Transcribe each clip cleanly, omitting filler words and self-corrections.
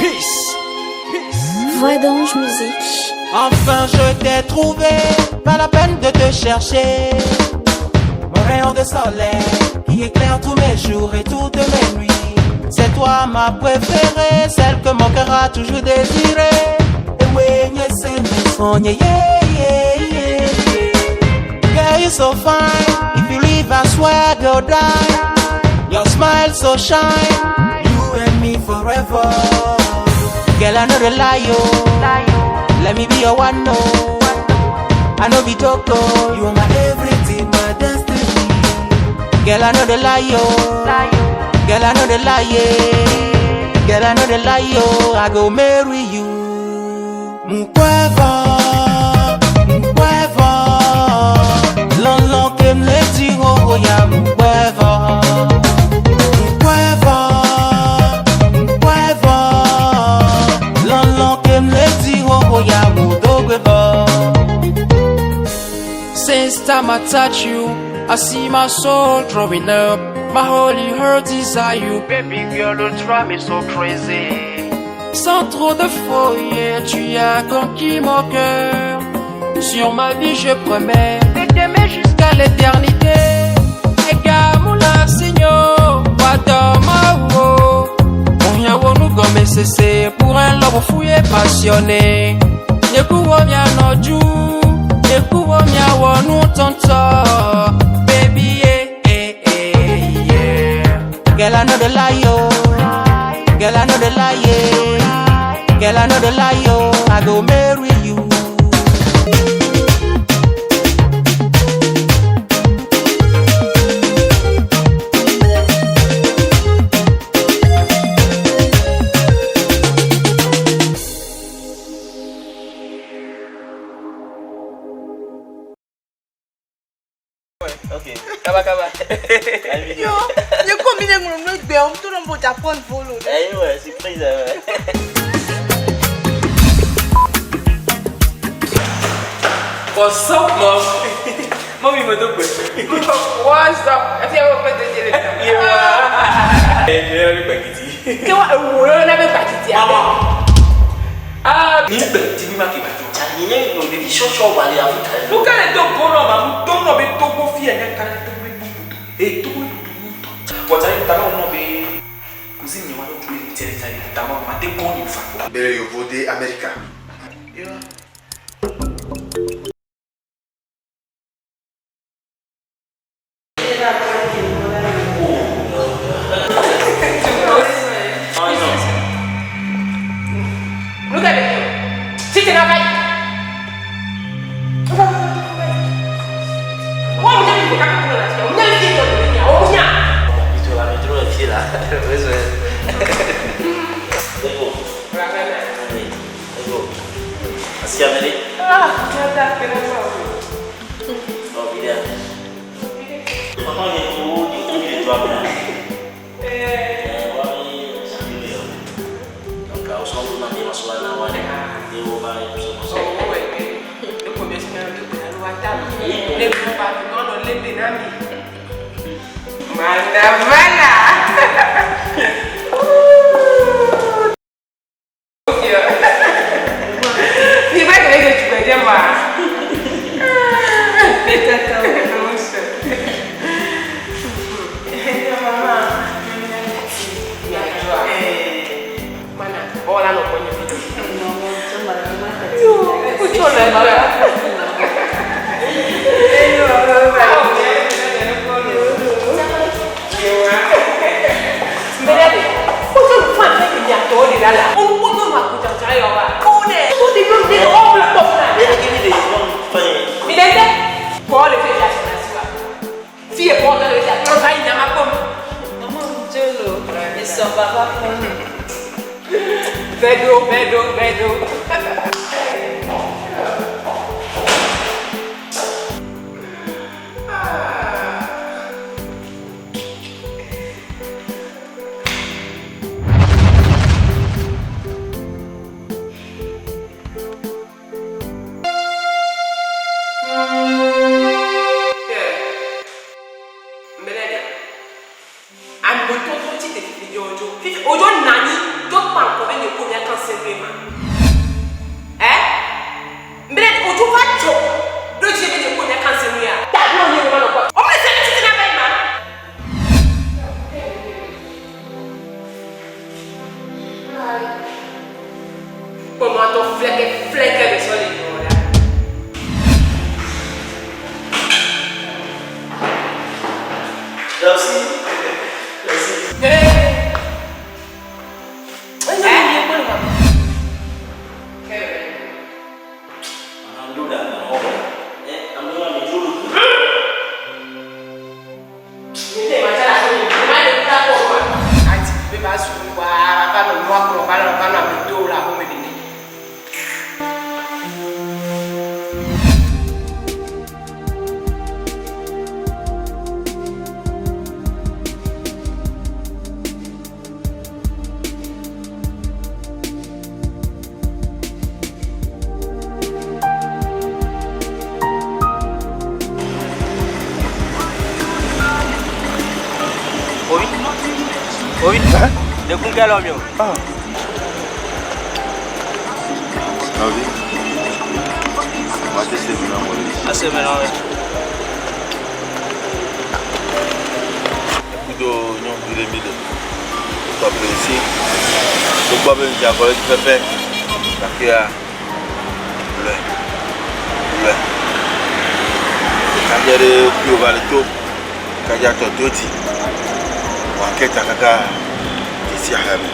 Peace. Peace. Voix d'ange musique. Enfin je t'ai trouvé, pas la peine de te chercher. Mon rayon de soleil qui éclaire tous mes jours et toutes mes nuits. C'est toi ma préférée, celle que mon cœur a toujours désirée. Et oui, yeah, yeah, yeah, yeah. Girl, you so fine. If you leave, I swear go die. Your smile so shine. You and me forever. Girl, I know the lie, oh. Let me be your one, no. I know be joke, oh. You are my everything, my destiny. Girl, I know the lie, oh. Girl, I know the lie, yeah. Girl, I know the lie, oh. I go marry you. Mkweva, mkweva. Lon kem le ti ho ya mkweva. Mkweva, mkweva. Lon kem le ti ho ya mudogweva. Since time I touch you, I see my soul growing up. My holy heart desire you. Baby girl, you drive me so crazy. Sans trop de foyer, tu as conquis mon cœur. Sur ma vie, je promets de t'aimer jusqu'à l'éternité. Egamula Seigneur, Wadamawo. Onyawo cessé pour un lobo fou et passionné. Yekuwo mia noju, yekuwo mia wonu tonto. Baby, yeah, yeah, yeah, yeah. Girl, I know the lie, oh. Girl, I know the lie, yeah. Girl, I know the lie, oh. I go marry you. Ok. Kaba kaba. Yo, yo combine ngolo gbe on tout le monde apprendre volo. Eh ouais, surprise. Ouais. What's up, mom? Mommy, me do What's up? Ẹ fi àwọn ọ̀pẹ tẹ̀lé. Ẹ ẹ rí gbàgìdì. Kí wọ́n ewu ló náà bẹ gbàgìdì àbẹ̀. Ah, Ní gbàgìdì ní máa kí gbàgìdì. Nyɛ no ɖevi sɔsɔ wà le Afrika. Nu ka le do gbɔnɔ ma nu do nɔ be Togo fi ene ka le Togo bubu. E Togo bubu ŋutɔ. Bɔtsa yi tama nɔ be cousine nye wa no du ye tiɛ ta ye tama ma te kɔn ni fa. Bere yovo de Amerika. Look at it. Si tu n'as pas. Wọ́n mú jáde kó kákó lọ sí ọ̀ mú jáde kí ìtọ́jú ní àwọn ọmọ yàn. Itu la metro le fie la. Ego. Ego. Asi amele. Ah, Oh, bien. Papa, il est trop, il est trop bien. Eh, wa mi sangile yo. Donc, au son do na mi masola na wa. De o ba yo so so. Manda bala. Ni ba que tu peux dire moi. Mana, hola no coño. Vedo, vedo, vedo. Amegbetɔ to tsi te fifi dzi odzo. Fifi odzo nanyi do kpa ŋkɔ be nye ko mia kan se nue ma. Ɛ? Mbe odzo va dzɔ ɖo dzi be nye ko mia kan se nue ya. Ta ɖo nye ma nɔ kpɔ. Ome se tsi na be ma. Kpɔ ma tɔ fleke fleke be sɔ le nyɔ la. Merci. Merci. Ovi. Ovi. De kun kɛ lɔ mi o. Ovi. Wa te se mina mo. Ase mɛ nɔ. Kudo nyɔnuvi ɖe mi le. Tɔ presi. Togbɔ be ŋdza kɔ ɖe dzi pɛpɛ. Gakea lɔe. Lɔe. Ɖekadze ɖe kuiwo va le to. Ɖekadze tɔ do dzi. Wòake ta kaka dzesi axame.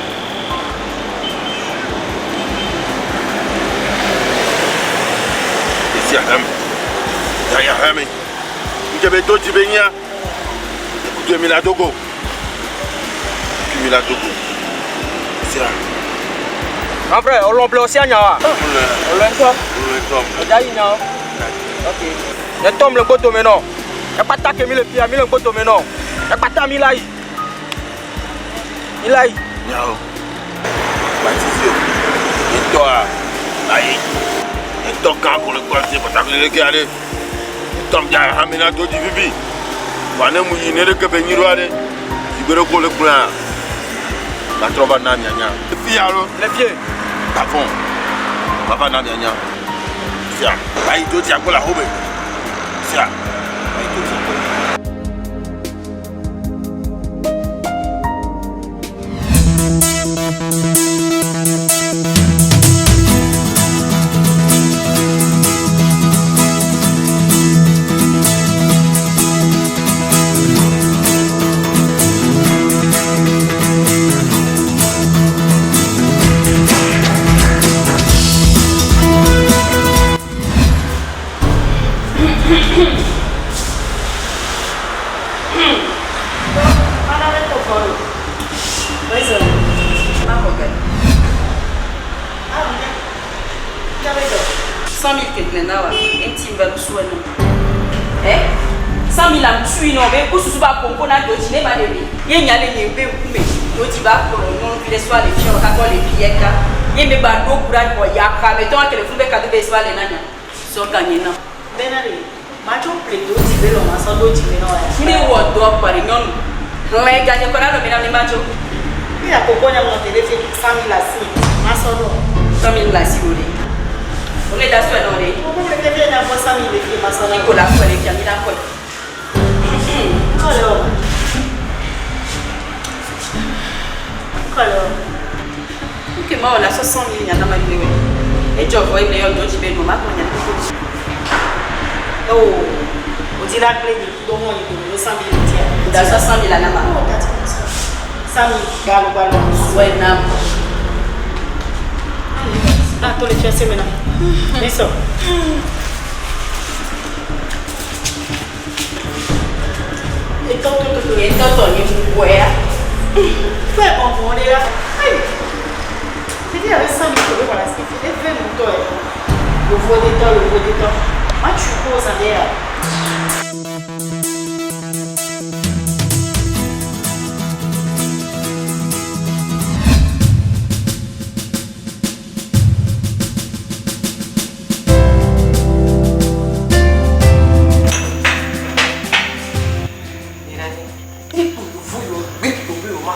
Dzesi axame. Dzaya axame. Ŋdze be do dzi be nya. Kudo mi la dogo. Kudo mi la dogo. Sia. Grand frère, ɔlɔ ble ɔsia nya wa. Ɔlɔ ŋutɔ. Ɔlɔ ŋutɔ. Ɔdza yi nya o. Ok. Ne tɔm le gbɔdome nɔ. Ekpata ke mi le fia mi le gbɔdome nɔ. Ekpata mi la yi. Mi la yi. Nyawo. Batisi o. Etɔa ayi. Etɔ gã ko le kɔ si kɔta le ke ale. Etɔ dza hame na do dzi vivi. Wa ne mu yi ne ɖe ke be nyi ɖo aɖe. Zigbe ɖe ko le kplɔa. Gatrɔ va na mianya. Fia lo. Le fie. Gafɔn. Va na mianya. Fia. Ayi do dzi akpɔ le axome. Fia. Ayi do dzi akpɔ. Eh? 100 000 am tui non be kususu ba pompo na doji ne ba de bi ye nya le nye be nkume doji ba kpɔrɔ nyɔnuvi ɖe sɔ le fiɔ kakɔ le fi ka ye me ba do kura kɔ ya ka me tɔn kele fún bɛ ka do be sɔ le na nya sɔ ganye na. Bena de, ma tso ple do dzi be lɔ ma sɔ do dzi me nɔ ya. Ne wɔ dɔ kpari nyɔnu hlẽ ganye kɔ na dɔ mi na mi ma tso. Mi ya koko nya ŋlɔ te ɖe fi 100 000 asi ma sɔ ɖo. 100 000 la si wo de. O ne da sɔe nɔ de. Koko le fi nya fɔ 100 000 le fi ma sɔ na. Iko la sɔe le fia mi la kɔe. Kɔ le o. Kɔ le o. Ok, ma wɔ la sɔ 100 000 nya na ma yi ne wɛ. Edzɔ vɔ ye ne yɔ dɔ dzi be nɔ ma kɔ nya koko. Oh, o di la kple nyi do hɔn yi do do 100 000 tia. Da sɔ 100 000 la na ma. Oh, da sɔ 100 000 gbalo gbalo. Wɛ na. Ah, to le fiancé maintenant. Viens Et toi, toi, toi, Et toi, toi, ni wɛ ya. Fais bon, on est là. Aïe. J'ai dit avec 100 000 euros, voilà, c'est fait. Et fais mon toi. Le veau des temps, le veau des temps. Moi, tu poses en l'air.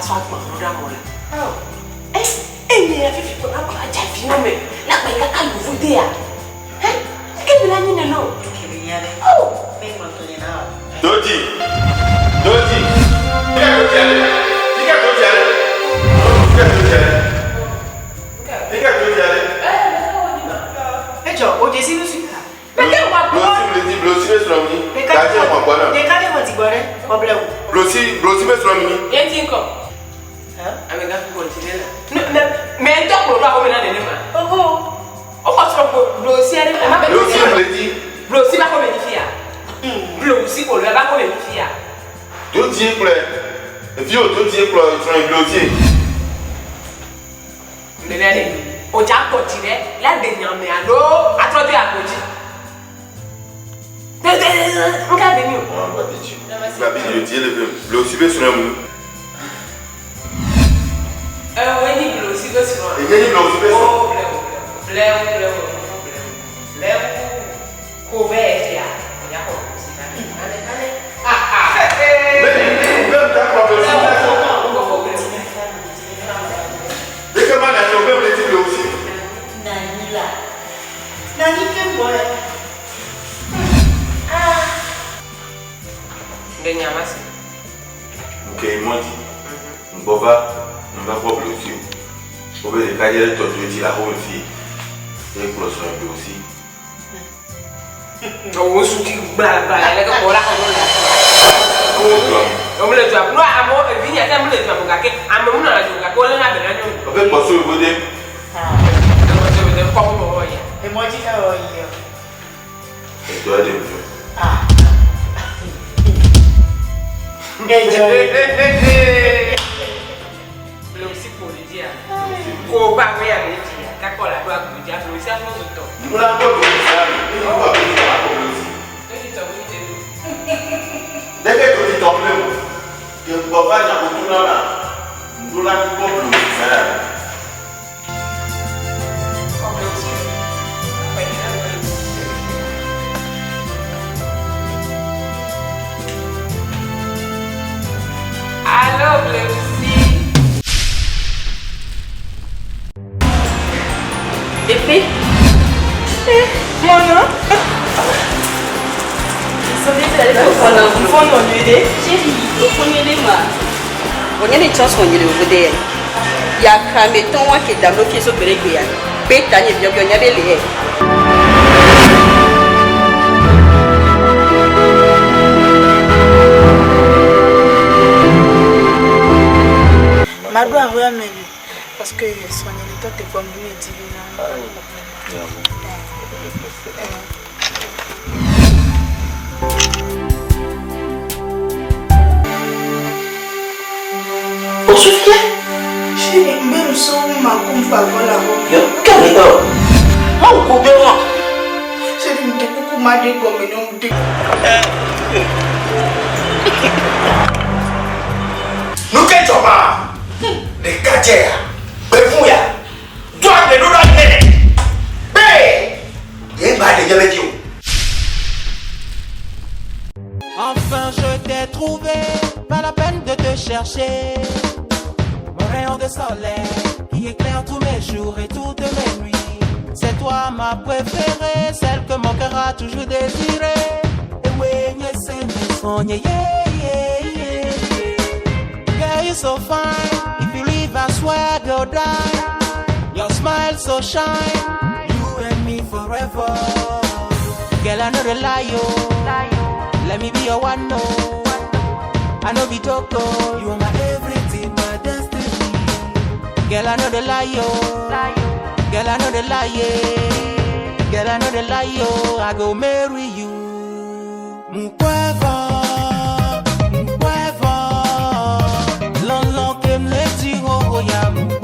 sɔ agba ɖo ɖe amewo la. Ɛ enye ya fifi kpɔ agba dza vi na me la gba yi kaka yovo de ya. Ɛ eke mi la nyi nene o. Dodi! Dodi! Fika dodi ale? Fika dodi ale? Fika dodi ale? Fika dodi ale? Edzɔ, o dzesi nu si. Blosi blesi blosi be srɔ̃ mi. Gadi xɔ gbɔ na. Ɖeka ɖe xɔ dzigbɔ ɖe, xɔ ble o. Blosi blosi be srɔ̃ mi. Ye ti ŋkɔ. Ame gã kɔ dzi ɖe la. Ne mɛ ŋutɔ kplɔ ɖo aƒeme na nene ma. Oho. Woxɔ srɔ̃ blosi aɖe. Blosi blesi. Blosi ba xɔ me fifia. Blosi ko le ba xɔ me fifia. Dodi kplɔe. Evi wo dodi kplɔ srɔ̃ blosi. Nene ɖe. O dza kɔ dzi ɖe la ɖe nyame alo atrɔ do agbo dzi. Nka de mi o. Gabi dodi le ve blosi be srɔ̃ mi. Ɛ wo nyi blosi be srɔ̃. Enye nyi blosi be srɔ̃. O blewu blewu blewu blewu blewu ko vɛ fia. O nya kɔ blosi na mi. Ane ane. Deke ma na nye o be blesi blosi. Nani la. Nani ke gbɔ yɛ. Ɖe nyama si. Nke mɔdzi ŋgbɔva ŋva kpɔ blosi o. Wobe ɖeka dze ɖe tɔ dodi le aƒeme fi ye kplɔ srɔ̃ blosi. Owó suki gblagba le ke kpɔ la xɔ la. Owó le dua nu amewo evi nya te mu le dua me gake ame mu nɔna dua gake wolé na be na nyɔnu. Wobe kpɔso yevo de. Kpɔso yevo de kɔƒe me wɔ ya. Emɔdzi ka wɔ yi yɔ. Edɔ ɖe mu. Edzɔ. Blosi ko le dzia. Ko ba wo ya le dzia. Kakɔ la do agbo dzia blosi aƒe wo tɔ. Nula kpɔ blosi la mi. Nula kpɔ blosi la kpɔ blosi. Deke dodi tɔ ble o. Ke ŋgbɔva nyakotu na ma. Nula kpɔ blosi la. Allo blosi. Bébé. Mon nom. Ya kame tɔn wa ke dam lo fie so gbere gbe ya. Be ta nye biɔbiɔ nya be le yɛ. Maɖo ahoa me le parce que srɔ̃nye le tɔ te gbɔ mi di be na. Osufie. Chérie, même sans ma kumfa voilà. Yo, kame to. Ma ko be won. Chérie, nte kuku ma de gome no de. Nu ke dzɔma ɖekadze ya gbevu ya do aɖe ɖo ɖe nɛ be ye gba ɖe nye le dzi o. Enfin je t'ai trouvé, pas la peine de te chercher. Mon rayon de soleil qui éclaire tous mes jours et toutes mes nuits. C'est toi ma préférée, celle que mon cœur a toujours désirée. Et oui, c'est mes sons, yeah, yeah, yeah. Girl, you so fine. If you leave, I swear go die. Your smile so shine. You and me forever. Girl, I know the lie, yo. Let me be your one, no. I know be joke, oh. You are my everything, my destiny. Girl, I know the lie, yo. Girl, I know the lie, yeah. Girl, I know the lie, yo. I go marry you. Mkweva, mkweva. Lon lon kem le ti ho ho ya mkweva.